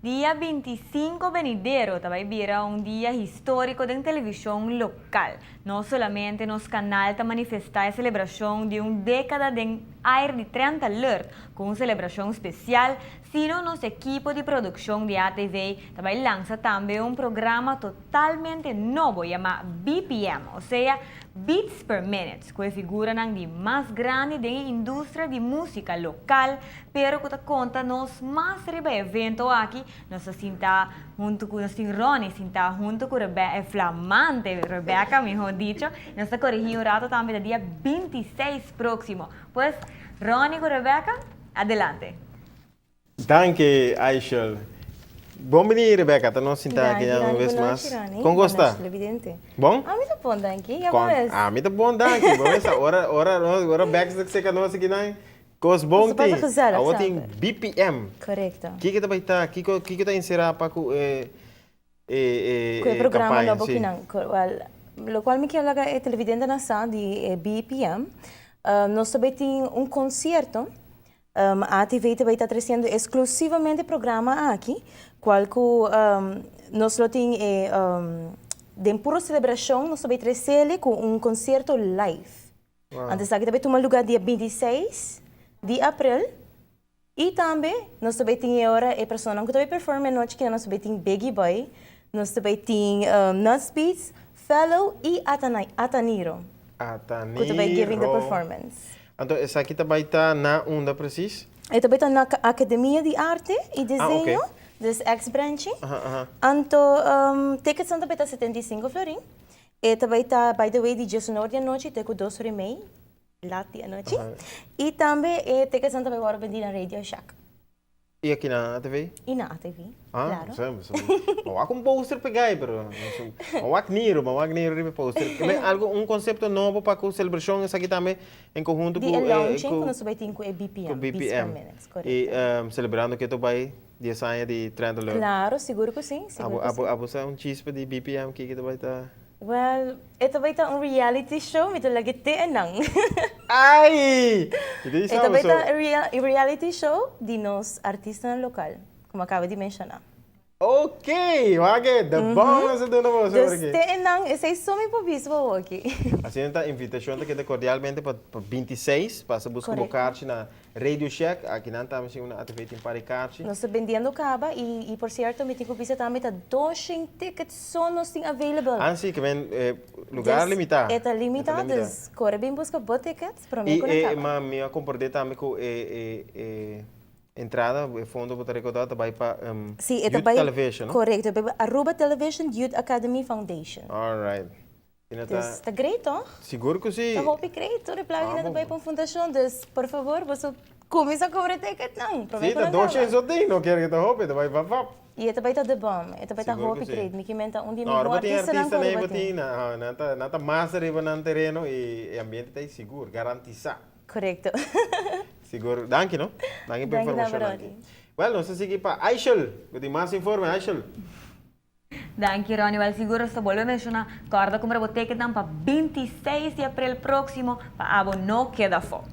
Dia 25 venidero ta bay bira un dia historico den television local. No solamente nos canal ta manifesta e celebracion di un decada den aire di Trend Alert cu un celebracion special, sino nos ekipo di produccion di ATV ta bay lansa tambe un programa totalmente nobo yama BPM, o sea Beats per Minute, cu e figuranan di mas grandi den industria di musica local, pero cu ta conta nos mas riba evento aki, nos ta sinta hunto cu nos tin Ronnie sinta hunto cu Rebe flamante Rebecca, mihor dicho. Nos ta corigi un rato tambe di dia 26 proximo. Pues, Ronnie cu Rebecca, adelante. Danki, Aishel. Bon bini, Rebecca. Ta nos sinta aki un bes mas. Con ta? Bon? Ami ta bon, danki. Ya bon? Ami ta bon, danki. Bon, ora, ora, ora back seca nos aki nan. Cos bon tin. Awo tin BPM. Correcto. Kiko ta bay ta? Kiko kiko ta insera pa ku e Cu e programa nobo kinan. Well, lo cual mi kier laga e televidentenan sa di e BPM. Nos tambe tin un concierto. ATV tambe ta treciendo exclusivamente programa aki, cual cu nos lo tin e den puro celebracion nos tambe trece cu un concierto live. Anto esaki tambe tuma lugar dia 26 di april. Y tambe nos tambe tin ora e persona cu tambe perform anochi cu nos tambe tin Biggie Boy, nos tambe tin Nuts Beats, Fellow y Ataniro. Ataniro. Cu tambe giving the performance. Anto, esaki tambe ta na unda precies? E tambe ta na Academia di Arte y Diseño, dus ex-branch. Anto, tickets tambe ta 75 florin. E tambe ta, by the way, di 19 di anochi te cu 2:30 laat di anochi. Y tambe e tickets tambe wordo bendi na Radio Shack. Y aki na ATV? Y na ATV, claro. Ma wak un poster pega pero ma wak niro, ma wak niro riba poster. Algo un concepto nobo pa cu celebracion esaki tambe en conhunto cu di e launching cu nos bay tin cu e BPM, cu BPM. Correcto. Y celebrando cu ta bay 10 aña di Trend Alert. Claro, sigur cu si, sigur cu si. Abo sa un chispa di BPM cu ta bay ta? Well, e ta bay ta un reality show, mi ta lagi te nan. Ai! E ta bay ta un reality show di nos artistanan local, como a caba di menciona. Ok, wak de bom essa dona você. Dus te nan, esey so mi por bisa aki. Asina ta, invitacion ta keda cordialmente pa 26, pasa busca bo carchi na Radio Shack, aki nan tambe si una ATV tin par carchi. Nos ta bendiendo caba y, por cierto, mi tin cu bisa tambe ta 200 tickets so nos tin available. Ah, si, kiermen lugar limita. E ta limita, dus core bin busca bo tickets, prome cu E, caba. Ma mi a comprende tambe cu e entrada, e fondo cu ta recauda, ta bay pa Si, e Youth bay Television, no? Correcto, e Aruba Television Youth Academy Foundation. All right. Dus ta great, toch? Sigur cu si. Ta hopi great, tur e placa ta bay pa un fundacion, dus por favor, bo cuminsa cobra ticket nan. Si, ta 200 so tin, no kier cu ta hopi, ta bay pap pap. Y e ta bay ta the bomb, e ta bay ta hopi great, mi kier ta un di No, mihor Aruba tin artistanan artista cu nan Aruba tin. Nan ta mas ariba nan tereno y e ambiente ta sigur, garantisa. Correcto. Sigur, danki no? Danki pa Danki informacion. Danki. Danki. Well, nos ta sigui pa Aishel, cu tin mas informe, Aishel. Danki, Ronnie. Wel, sigur nos ta bolbe menciona, corda cumpra bo ticketnan pa 26 di april proximo, pa abo no keda fo.